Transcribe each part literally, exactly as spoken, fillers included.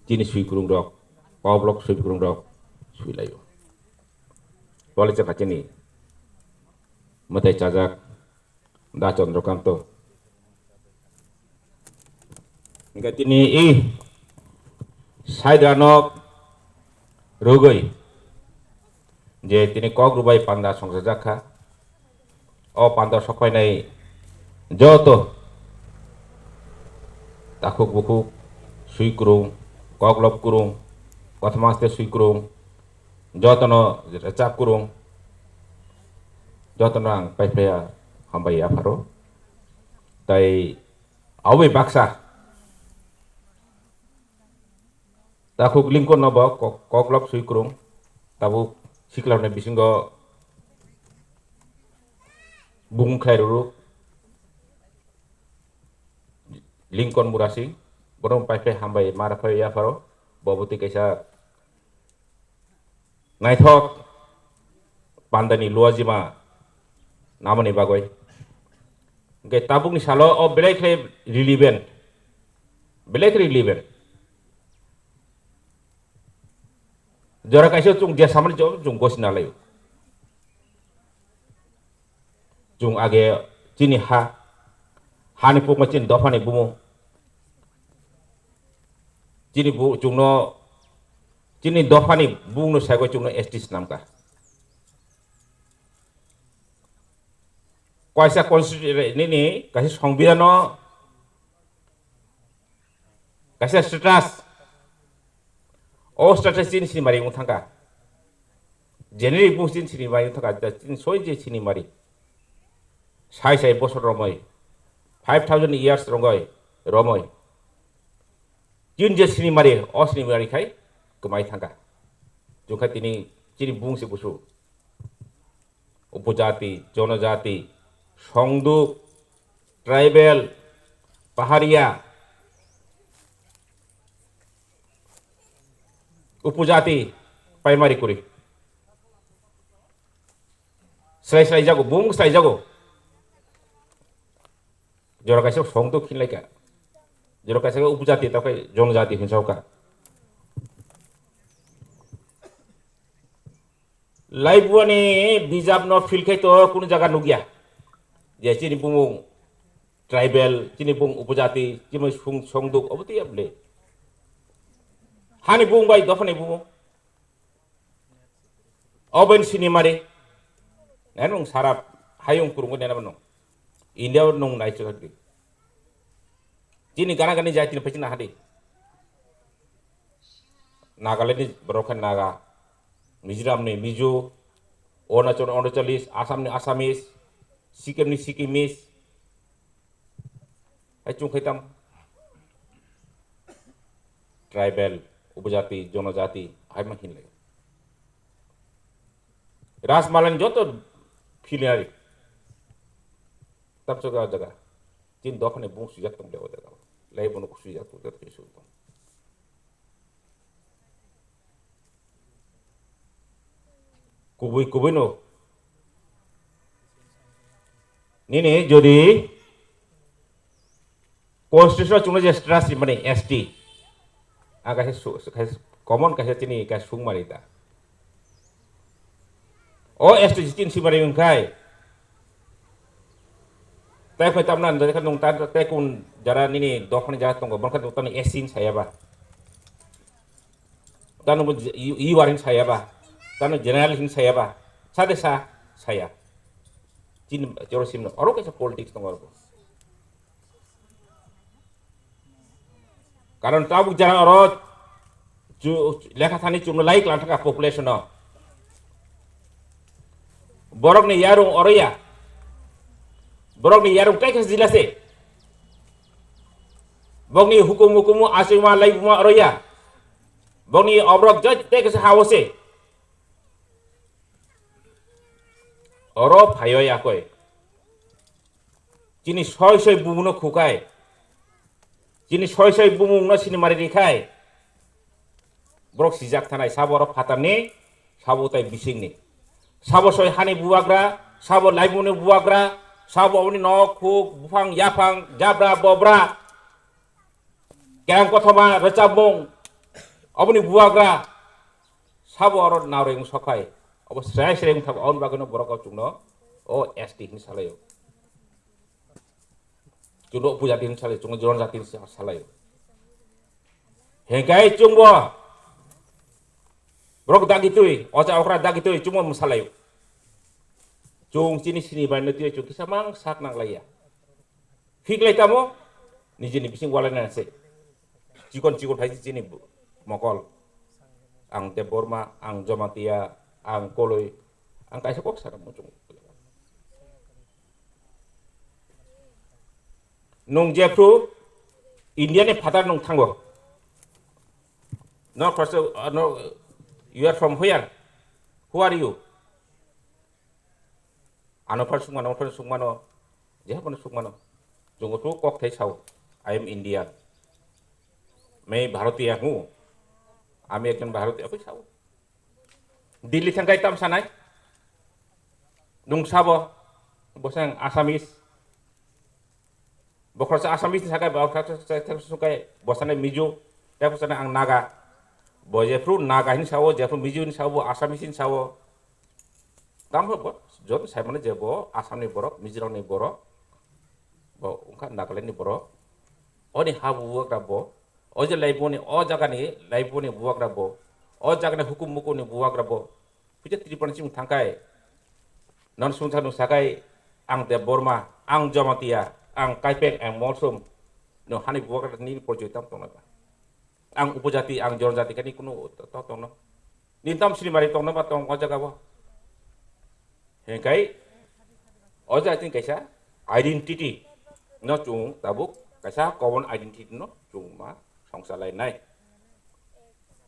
chini swikrung rok, koklop swikrung rok swilaio. Tole chakha chini mwtai chajak da Chandrakanta. Hingke tini i saidra nok rugoi je tini kok rubai panda songchajak kha. O panda sokpainai joto takhuk bukhuk swikrung, koklop kurung, kothoma aste swikrung, jotono rechak kurung, jotono ang paiphlaiya hambai yapharo. Tai awi baksa takhuk lingkon no bo kok-, koklop swikrung tabuk sikla ni bisingo bung khlai ruru lingkon murasing bono paiphlai hambai mara phai yapharo bo bwtwi kaisa naithok pandani luajima namani bagwi. Hingke tabukni salo o belai khe relevant, belai khe relevant. Jora kaisa chwng je samani jora chwng gosina laio. Chwng age chini ha, hani pukma chini dophani bumung. Chini bu-, chwngno, chini dophani bumungno saigo chwngno S T swnamkha. Kaisa constitu-, nini kaisa songbidano kaisa status. O status chini sinimari wng thangkha. Generic bung chini sinimari wng thangkha, chini soi je sinimari. Sai sai bosor romoi. Five thousand years rongoi romoi. Chini je sinimari, o sinimari khai kwmai thangkha. Chukha tini chini bung se busu. Upojati, jonojati, songduk, tribal, pahariya, upojati, primary kuri. Slai slai jago, bung slai jago. Jora kaisa songduk hinlaika. Jora kaisa upojati, tei jonojati hinsaoka. Laibuani bijapno philkhai to kunu jaga nukya. Je chini bumung tribal, chini bumung upojati, chini sung-, songduk, obo tei able. Hani bumung bai dophani bumung. Oben sinimari. Nai nung sarap hayung kurungo nena nung. India nung nai chukakdi. Chini gana gani jai tini pachina hadi. Nagaland ni borok khe Naga, Mizoram ni Mizo, Arunachal ni Arunachalis, Assam ni Assamese, Sikkim ni Sikkimese. Hai chung khai tam tribal, upojati, jonojati, hai ma hinlai. Rajmalani joto philinari. Tam chok jaga. Tin dophani bung sujak tong jaga. Lai bono sujak tong jaga. Kubui kubui no. Nini jodi constitution chungno je status mani S T. A kaisa su-, kaisa common kaisa chini kaisa sung mani ta. O S T chin si mani wngkhai. Tai khoi tamna nda kha nung ta te kun jara nini dokhani jara tongo, borkha tani S C saya ba. Tano bo je-, i, i waring saya ba. Tano general hin saya ba. Sade sa saya. Chin joro simno. Oro kaisa politics tongo oro. Karon tabuk jara oro chu-, lekha thani chumno lai klang thaka population no. Borok ni yarung oro ya. Borok ni yarung tei khe jila se. Bokni hukum hukumu achuma laibuma oro ya. Bokni obrok jai tei khe hao se. Oro phaio ya koi. Chini soi soi bumungno khukai. Chini soi soi bumungno sinimari rikhai. Borok sijak thanai, sabo oro phatarni, sabo tai bisingni. Sabo soi hani bubagra, sabo laibumungni bubagra, sabo aboni nok, khuk, buphang, yaphang, jabra, bobra. Kerang kothoma, rwchapmung, Oboni bubagra sabo oro naureng sokhai. Obo srai srai wngthang, oboni bagwino borok o chwngno o S T hinwi salaio. Chwngno upojati hinwi salaio, chwngno jonojati hinwi salaio. Hengkai chwngbo borok dagi twi, oja okra dagi twi chwngbo mwsalaio. Chwng chini sini bai no twi chwng kisa mang sak nang laiya. Phiklai tamo, nijini bising walai nang se. Chikon chikon hai chini mokol. Ang Debbarma, ang Jamatia, ang Koloi, ang kaisa kok sana muchung. Nung jephru India ni phatar nung thango. No, first, uh, no, you are from where? Who are you? Ano phar sukmano, ano phar sukmano, jeha phano sukmano. Chwng tu kok thai sao, "I am Indian. Main Bharatiya hu. Ami ekjon Bharatiya," koi sao. Delhi thangkai tam sanai. Nung sabo, bosang Assamese. Bokhorsa Assamese ni sakai, bokhorsa sukai, bosana Mizo, tei bosana ang Naga. Bo jephru Naga hin sao, jephru Mizo hin sao, bo Assamese hin sao. Tamo bo, jot sai mane je bo Assam ni borok, Mizoram ni borok, bo wngkha Nagaland ni borok. Oni ha buwak da bo, o je laiboni, o jaga ni laiboni buwak da bo, o jaga ni hukum mukum ni buwak da bo. Pita Tripura ni simi thangkai, non sungsa nung sakai, ang Debbarma, ang Jamatia, ang Kaipeng, ang Molsom, no hani buwak da ni porjoi tam tong na ba. Ang upojati, ang jonojati kani kunu to, to tongno. Ni tam sini mari tongno ba tong o jaga bo. Hengkai o jaga tin kaisa identity no chung tabuk kaisa common identity no chung ma songsa lai nai.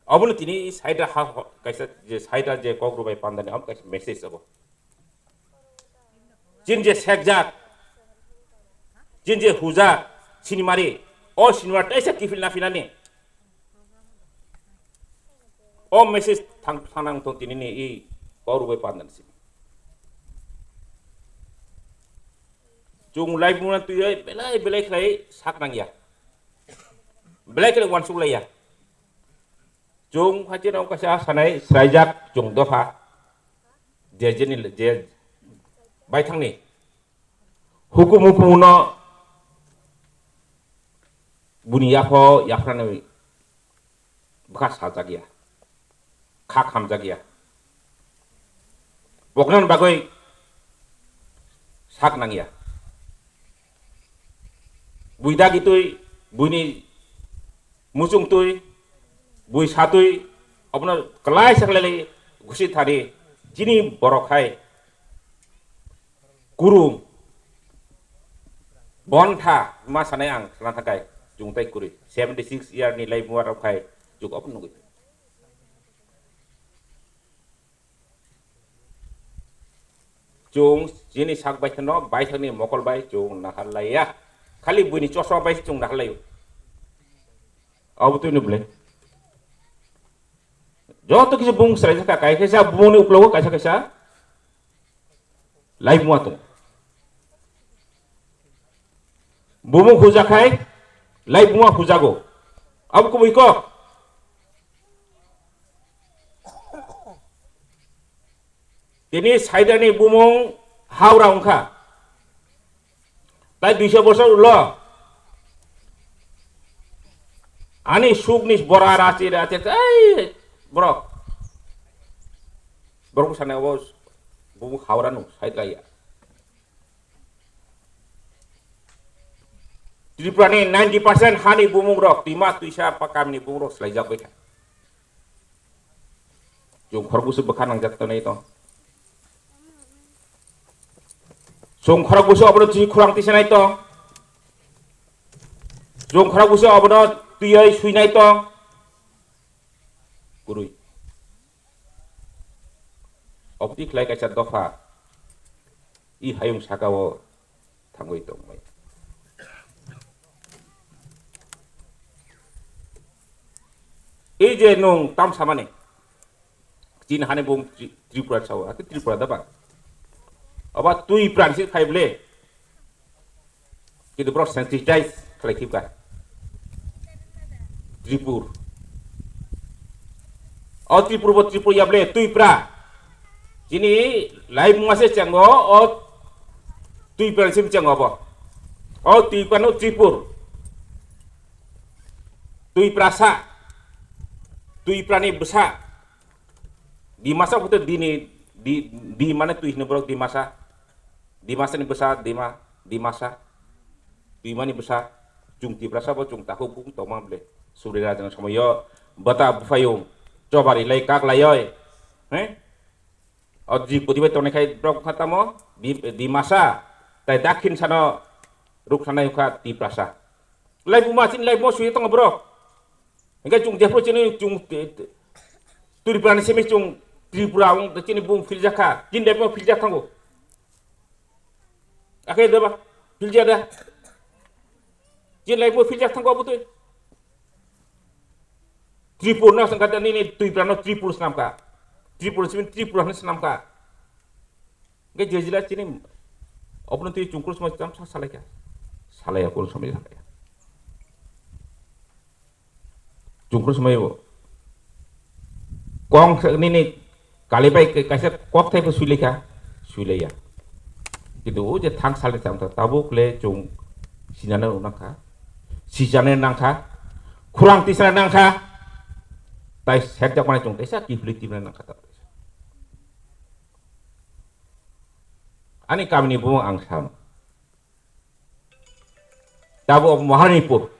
Obono tini side ha kaisa je side je kok rubai pandani am kaisa message abo. Jin je sekjak, jin je hujak, sinimari, o sinimari taisa kifil na finani. O message thang thanang tong tini ni i kok rubai pandan sini. Chung lai buna tui belai belai khlai sak nang ya. Belai khlai wansuk lai ya. Chwng phachi rok kaisa sanai sraijak chwng dopha je jeni je baithangni hukum hukum no buni yapho yaphrani bwkha sajak ya, kha khamjak ya. Poknani bagwi sak nangya. Bui dagi twi, buini muchung twi, bui satwi, obono kwlai saklai gusi thani chini borok hai kurum bontha ma sanai ang sana thakai chwng tai kwrwi seventy six year ni lai mua rok hai chwng obo nugwi. Chwng chini sak baithangno, baithangni mokol bai chwng naharlaiya. Khali buini chosma bai chwng naharlaio. Abo twi ni bwle. Joto kisa bung srai jaka kai kaisa bungni uklogo kaisa kaisa lai mua tongo. Bumung hujakhai lai buma hujago. Abo kubui kok. Tini saidani bumung Howrah wngkha. Tai duiso bosor ulo. Ani sukni bora rachi rachi ai borok. Borok sana obo bumung Howrah no saidaya. Tripura ni ninety percent hani bumung rok, twima twisa pakamni bumung rok swlaijak bai kha. Chwng khorokbusu bwkha nangjak tongnai to. Chwng khorokbusu abono twi khorang tisanai to. Chwng khorokbusu abono twiwi swinai to. Kwrwi. Obwtwi khlai kaisa dopha i hayung saka o thangwi tongmai. Ei je nwng tam samani, chini hani bung Tri-, Tripura sao, ati Tripura da ba? Oba twi pran si phai ble. Kintu borok sensitize khlai thibkha. Tripur. O Tripur bo Tripur ya ble Twipra. Chini laimung ma se chengo, o Twipra ni simi chengo bo. O Twipra no Tripur. Twiprasa. Twipra ni bwsa. Dimasa kute dini, di, di mane twi hino borok Dimasa. Dimasa ni bwsa, Dima, Dimasa. Twimani bwsa, chwng Tiprasa bo chwng takhuk bung tongma ble. Suri rajani somoyo bata buphayung chobari lai kak lai oi. He? O ji putibai tongnai khai borok kha tamo, Di, Dimasa. Tai dakhin sano ruk sanai kha Tiprasa. Laibuma chini laibuma suye tongo borok. Hingke chwng jephru chini chwng, eh, Tripura ni simi chwng Tripura wng chini bung philjak kha. Chini laibuma philjak thango. Akhe deba, philja da. Chini laibuma philjak thango abotwi. Tripur no sangka nini Tripura no Tripur snamka. Tripur simi Tripura hwnwi snamka. Hingke je jila chini obono twi chungkru somoi cham sa salai kha. Salai ya, kono somoi salai ya. Chungkru somoi bo. Kong se nini kali bai ke-, kaisa kok thai bo sui lai kha. Sui lai ya. Kintu o je thang salai cham ta tabuk le chung sinana nang kha. Sijana nang kha. Khurang tisana nang kha. Tai sek jak mane chung taisa kifli timna nang kha ta. Ani kamini bumung ang sam. Tabuk Maharanipur.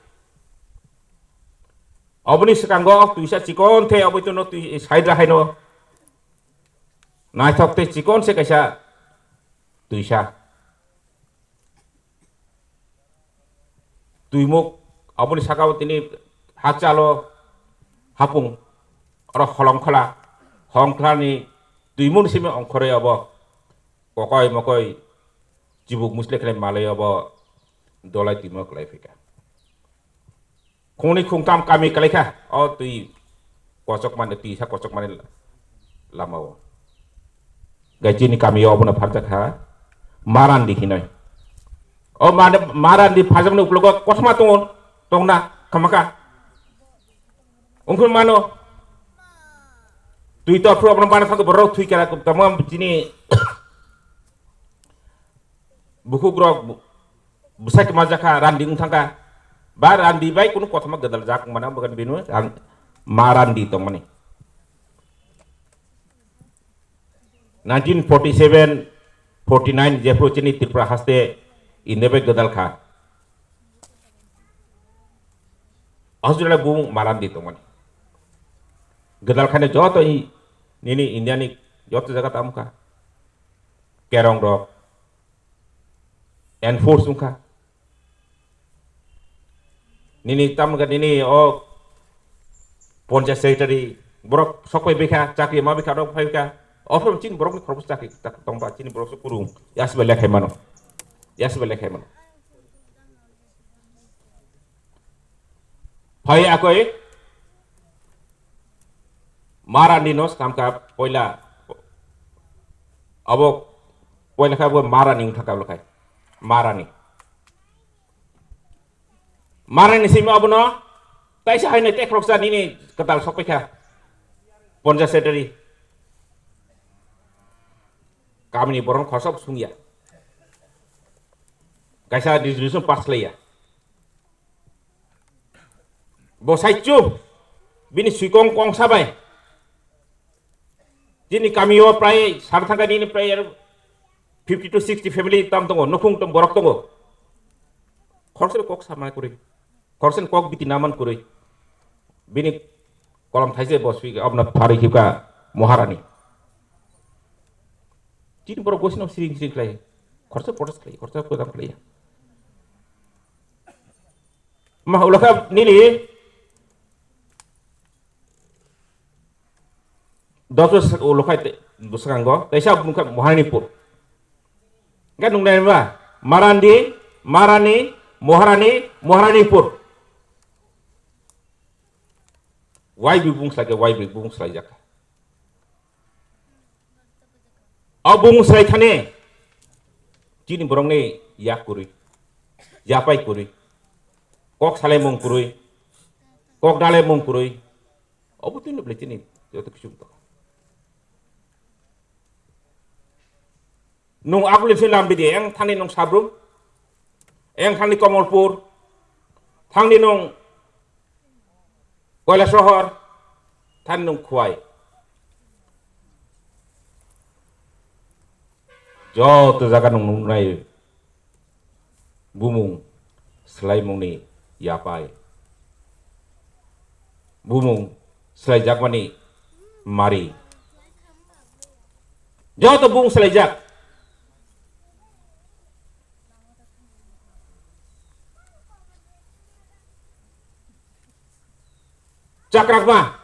Oboni swkango twisa chikon the oboi tono twi side ra haino. Naithok tei chikon se kaisa twisa. Twimuk aboni saka o tini hakchalo hapung oro holongkhola, holongkholani twimukni simi ongkhorwi obo kokoi mokoi chibuk musle khlai malai obo dolai twimuk khlai phika. Khungni khungtam kami kalaikha, o twi kochok mani, twi sa kochok mani lama o. Gai chini kami o abono pharjak kha, Marandi hinoi. O mane Marandi phajakni uklogo kothoma tongo, tongna khamaka. Ungkul mano, twi to phru abono bana thangkhe borok thwi kara tamo chini Bukhuk rok bu-, bwsai kwma jakha, randi wng thangkha. Ba randi bai kunu kothoma gwdal jak mana, bukan bini ang ma randi tongmani. Nineteen forty-seven, forty-nine jephru chini Tripura haste India bai gwdal kha. Australia bung ma randi tongmani. Gwdal khani joto i-, nini India ni joto jaga tamo kha. Kerong rok. Enforce wngkha. Nini tamga nini o Panchayat Secretary borok sok pai bikha, chakri ma bikha, rok phai bikha. Offer chini borok ni khoroksa chakri tak tongba chini borok se kurung. Yasba lekhai mano. Yasba lekhai mano. Phai akoi Marandi no skamka poila abo poila kha bo Marani wngkha kablo khai Marani. Marani simi abono taisa haino tekroksa nini kwtal sokpaikha Panchayat Secretary. Kamini borok khorsa bo sungya. Kaisa resolution pass laiya. Bo saichung bini suikong kongsa bai. Chini kamio prai sar thangka nini prai fifty to sixty family tam tongo, nukhung tong borok tongo. Khoroksa kok sama kwrwi. Khoroksa kok biti naman kwrwi. Bini kolom thaise bo sui abna pharwi khibka Maharani. Chini borok gosino siring siring khlai. Khoroksa protest khlai, khoroksa program khlai. Ma ulakha nini doso ulukhai bwskango taisa bumkha Maharanipur. Ga nungnai ma Marandi, Marani, Maharani, Maharanipur. Wai bi bung slai ke, wai bi bung slai jak. O bung slai thani chini borokni yak kwrwi, yapai kwrwi, kok salai mung kwrwi, kok dalai mung kwrwi. Obo tini bwlai tini Joto kisu tong. Nung abuli se lam bidi, eng thani nung Sabrum, eng thani Komolpur, thangni nung Koilasohor, thani nung Khwai. Joto jaga nung nungnai bumung swlaimungni yapai. Bumung swlaijakmani mari. Joto bumung swlaijak. Chakrakma.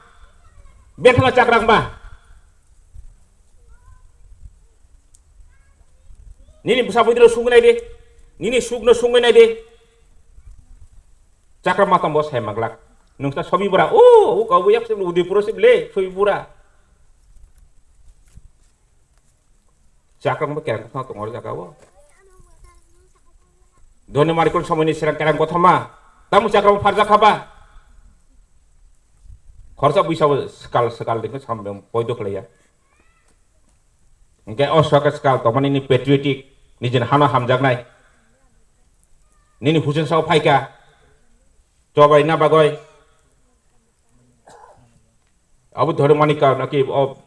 Bethana chakrakma. Nini bwsa bwdwirok sungwi nai di. Nini sukno sungwi nai di. Chakrakma tongbo sai manglak. Nungsa sobi bura. O, o kau yak sibli Udaipuro sibli sobi bura. Chakrakma kerang kothoma tongo o jaga o. Doni marikon somoini serang kerang kothoma. Tamo chakrakma pharjak haba. Khorsa buisa bo sekal sekal dengke sambe poido khlaiya. Hingke o soke sekal tongmani ni patriotic nijin hano hamjaknai. Nini husen sao phaika. Chobai na bagoi. Abo dhormani karno ki o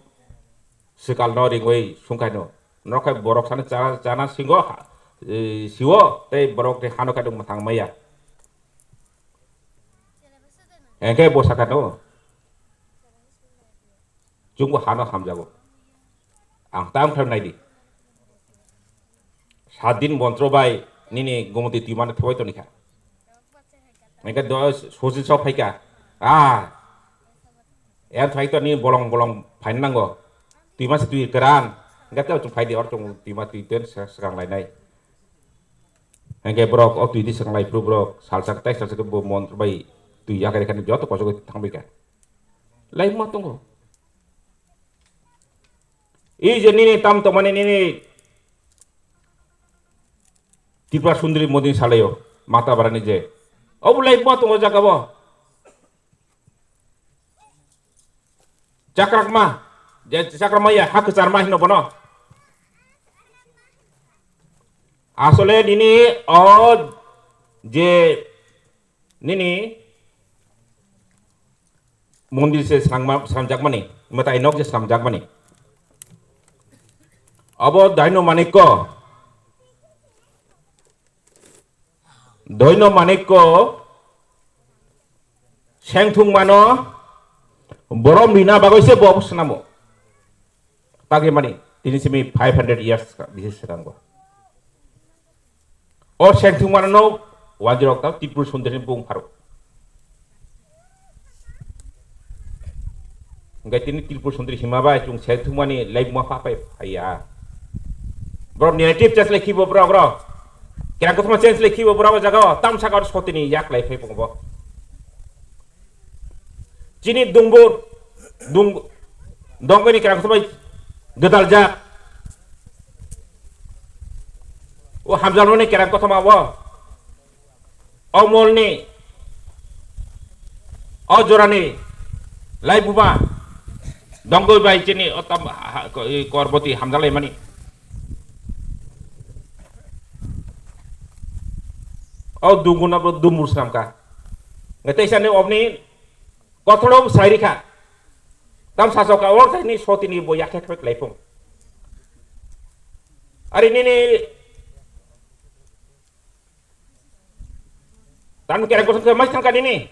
swkal no ringwi sungkhaino. Nokhai borok sani chana, chana singo ha, e, siwo tei borok ni hano khaidok mwthang maya. Engkhe bo sakha no. Chwngbo hano hamjago. Ang tam khlai naidi. Saat din montro bai nini gomoti twi mano thwbai tonikha. Engkhe do sosi sok phaika. Ah. Er thai to ni bolong bolong phain nango. Twi masi twi keran. Engkhe tei chung phaidi or chung twi ma twi ten sa-, swkang lainai. Engkhe borok o twi di swkang lai phuru borok salsa tai salsa bo montro bai twi yakhai khani joto kosok thangbai kha. Lai ma tongo. I je nini tam tongmani nini Tripura Sundri Modi salayo, mata barani je. Obo lai ma tongo jaga bo. Chakrakma, je chakrakma ya ha kwcharma hino bono. Asole nini o je nini mondir se srangma-, sramjakmani, mwtai nok je sramjakmani. Abo Daino Manikko, Daino Manikko sengthung mano, borom rina bagoi se bo swnamo. Tagwi mani, tini simi five hundred years ka bisi swnamgo. O sengthung mano no wanjirok ta Tripur Sundri ni bung pharo. Hingke tini Tripur Sundri hima bai chung sengthung mani lai ma pha pai phaiya. Bro narrative change le khibo bro bro. Kerang kothoma change le khibo bro jaga o tam saka sotini yak lai phai bo. Chini dungbur, dung, dongkoni kerang kothoma gwdal jak. O hamjalmani kerang kothoma bo. O molni, o jorani, lai buba, dongkoi bai chini o tam, ha, ha, ko-, i korboti hamjalaimani. O dunguna bo dumbur swnamkha. Nge teisa ni obni Kothoro bwsai rikha. Tam sasoka o thaini sotini bo yakhe khwek laipung. Ari nini tam kere kosong khe mai thangka nini.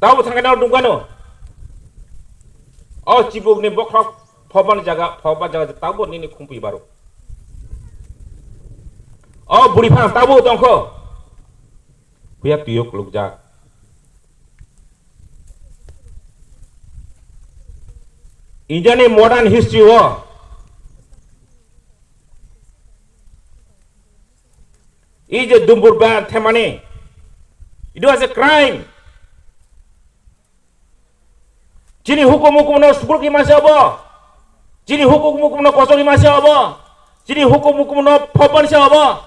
Tabo thangka nao dungkano. O chibuk ni bokhok phoban jaga, phoban jaga tabo nini khumpi baro. O buri phang tabo tongkho. Huya tuyo kulukjak. India ni modern history o, i je dumbur ba themani, it was a crime. Chini hukum hukum no sukruk ima se obo. Chini hukum hukum no kosok ima se obo. Chini hukum hukum no phopan se obo.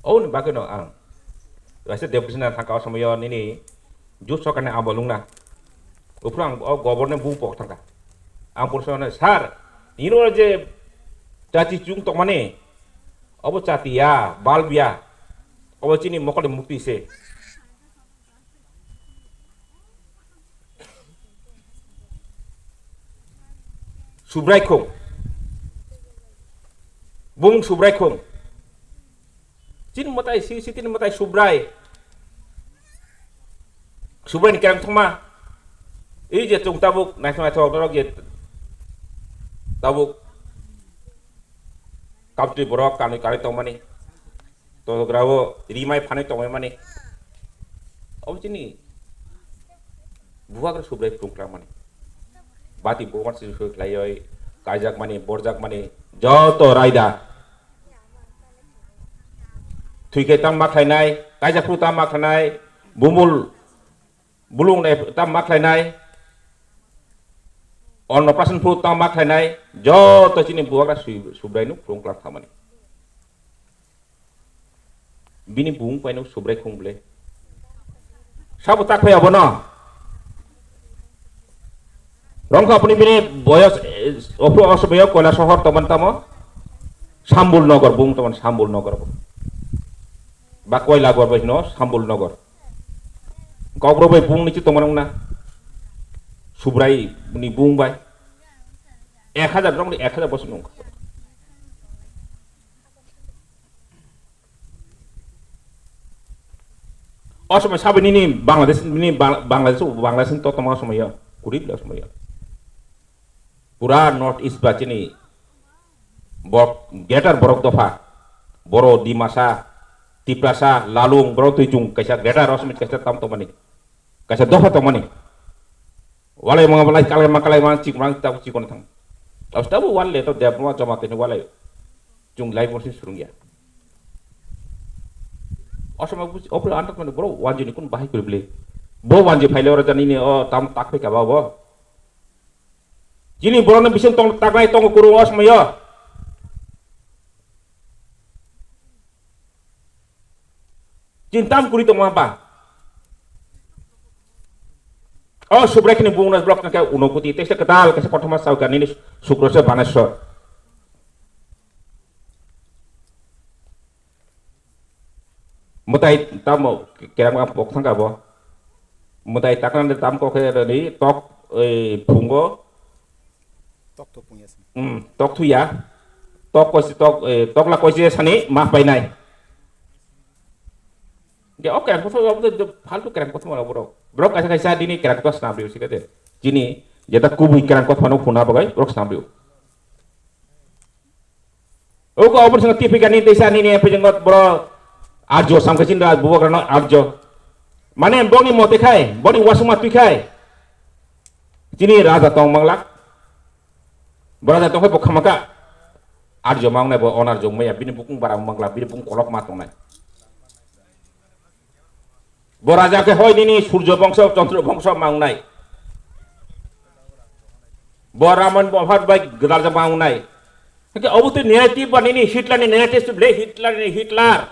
Oboni bagwino ang waisa deputation thangkha o somoyo nini jut sokarni abo lungna. Uphuru ang o governor bung pok thangkha. Ang purusano, "Sir, nini oro je chati chung tongmani, obo chati ya, bulb ya, obo chini mokolni mukti se." Subrai khung. Bung Subrai khung. Chini mwtai si, si tini mwtai Subrai. Subrai ni kerang thangma. Ei je chung tabuk naithok naithok norok je tabuk country borok kanwi kanwi tongmani. Togra o rimai phanwi tongmani. Obo chini bubagra Subrai phung klangmani. Bati bubagra si sui khlaioi, kaijakmani, borjakmani, joto raida. Thwikhe tang ma khlainai, kaijak phuru tang ma khlainai, bumul bulung nai tang ma khlainai, onnoprasan phuru tang ma khlainai, joto chini bubagra Sui-, Subrai no phung klang thangmani. Bini bung paino Subrai khung ble. Sabo tak phai abono. Rongkha apni bini boyos, eh, opro osomoyo Koila sohor toman tamo. Sambul nogor bung toman Sambul nogor bo. Ba Koila gor bai no Sambul nogor. Kokro bai bung ni chi toman na. Subrai ni bung bai. Ek hajar rong ni ek hajar bosor nung. O somoi sabo nini Bangladesh, nini Bang-, Bangladesh, Bangladesh ni totoma o somoi yo, kurip le o somoi yo. Pura North East ba chini bo-, greater borok dopha, Boro, Dimasa, Tiprasa, Lalung, borok twi chung kaisa greater o somoi kaisa tam tongmani. Kaisa dopha tongmani. Walai mangma lai kalai ma kalai ma chik mang tabuk chikon thang. Tabuk tabuk wal le to debma joma tini walai. Chung lai borsi surungya. Osama busi opre antak mani bro wanjini kun bahai kuri beli. Bo wanji phaile ora jani ni o tam tak phai kaba bo. Chini borokno bising tong taknai tongo kurung o somoyo. Chintam kuri tongma ba. O Subrai khini bungno block nangkhe Unokoti, tei se kwtal kaisa kothoma chao gani ni Sukro se Baneswar. Mwtai tamo kerang ang pok thangka bo. Mwtai taknani tam kok khe rani tok, eh, phungo. Tok to pungya sini. Hmm, tok thuya. Tok koisi tok, eh, tokla koisi sani ma painai. Je o kerang kotha obo to faltu kerang kotha mala borok. Borok kaisa kaisa dini kerang kotha snam riu sikade. Jini jeta kubui kerang kotha no phuna bagai borok snam riu. Oko obor sanga tipi gani desa nini epe jengot boro arjo samkhe chinda bubagrano arjo. Mane boni mote khai, boni wasuma twi khai. Chini raja tong manglak. Bo raja tong khai bo khamaka. Arjo mangnai bo onarjo maya bini bukung bara manglak, bini bukung kolok ma tongnai. Bo raja khe hoi nini Surjo bongso, Chandra bongso mangnai. Bo Raman bo Bharat bai gwdalja mangnai. Hake obo twi narrative ba nini Hitler ni narrative le Hitler ni Hitler.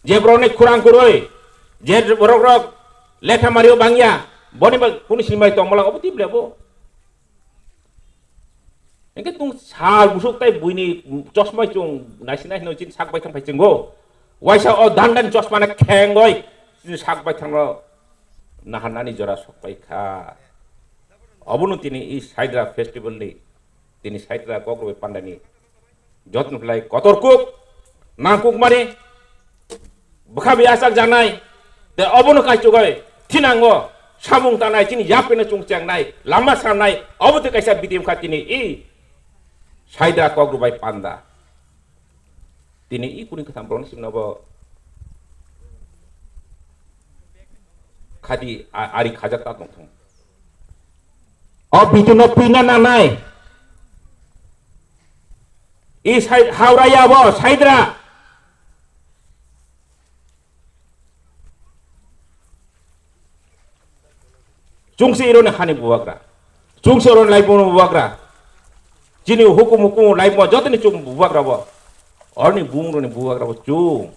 Je borok ni khurang kuroi, je borok rok lekha mario bangya, boni ba kunu sinimai tongmala obo twi le bo. Hingke tung sal busuk tai buini chosmai chung naisi naisi no chin sak bai thang pai chungo. Waisa o dan dan chosma na khengoi chin sak bai thang no nahan nani jora sok pai kha. Obono tini i Saidra festival ni, tini Saidra Kokrobai panda ni jotno khlai kotor kuk, nangkuk mari, bwkha bai achak jaknai, tei obono kaichugwi thinango samung tanai, chini yapri no chung chengnai, lama sanai, obo tei kaisa bidi wngkha tini i Saidra Kokrobai panda. Tini i kuni kwtham borokni simi no bo khadi a-, ari khajak ta tongthung. O bidu no pina nanai. I sai-, Howrah ya bo, Saidra. Chungsi ironi hani bubagra. Chungsi ironi laibung bubagra. Chini hukum hukum laibung jotoni chung bubagra bo. Orni bung roni bubagra bo chwng.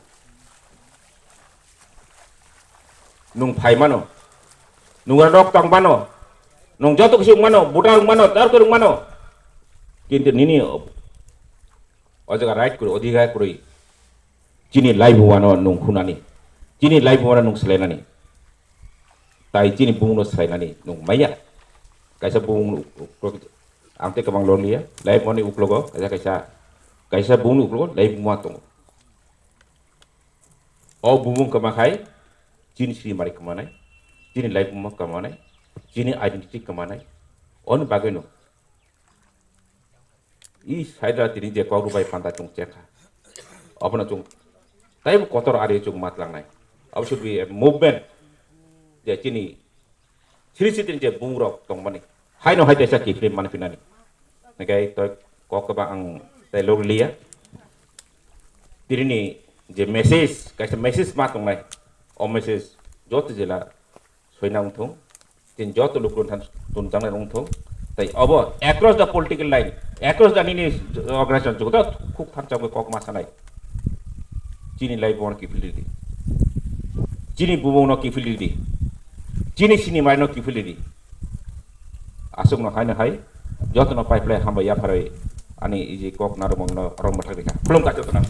Nung phai mano. Nung rok tong mano. Nung joto kisi wng mano, buta wng mano, darkar wng mano. Kintu nini o jaga right kwrwi, odhikar kwrwi. Chini laibuma no nung khunani. Chini laibuma no nung swlainani. Tai chini bung no swlainani nung maya. Kaisa bung no uklok, ang tei kwbang lorliya. Laibuma ni uklogo, kaisa, kaisa, kaisa bung ni uklogo, laibuma tongo. O bumung kwma khai, chini sri mari kwmanai, chini laibuma kwmanai, chini identity kwmanai. Oni bagwi no. I saidra tini je kok rubai panda chung chekha. Abono chung taibo kotor ari chung matlangnai. Abo should be a movement. Je chini sri sri tini je bungrok tongmani. Haino hai kaisa kiphilwi manphinani. Nakai to kok kwbang ang tai log liya. Tini je message, kaisa message ma tongnai. O message joto jela soina wngthung. Tin joto lukurok than tunjangnai wngthung. Tai obo across the political line, across the nini organization joto khuk thansa kok ma sanai. Chini laibuma no kiphilwi di. Chini bumung no kiphilwi di. Chini sini mai no kiphilwi di. Aswk no hai no hai. Joto no pai phlai hambai yapharwi ani iji kok narwkmung no rwng bwthak rikha. Khulum kha joto no.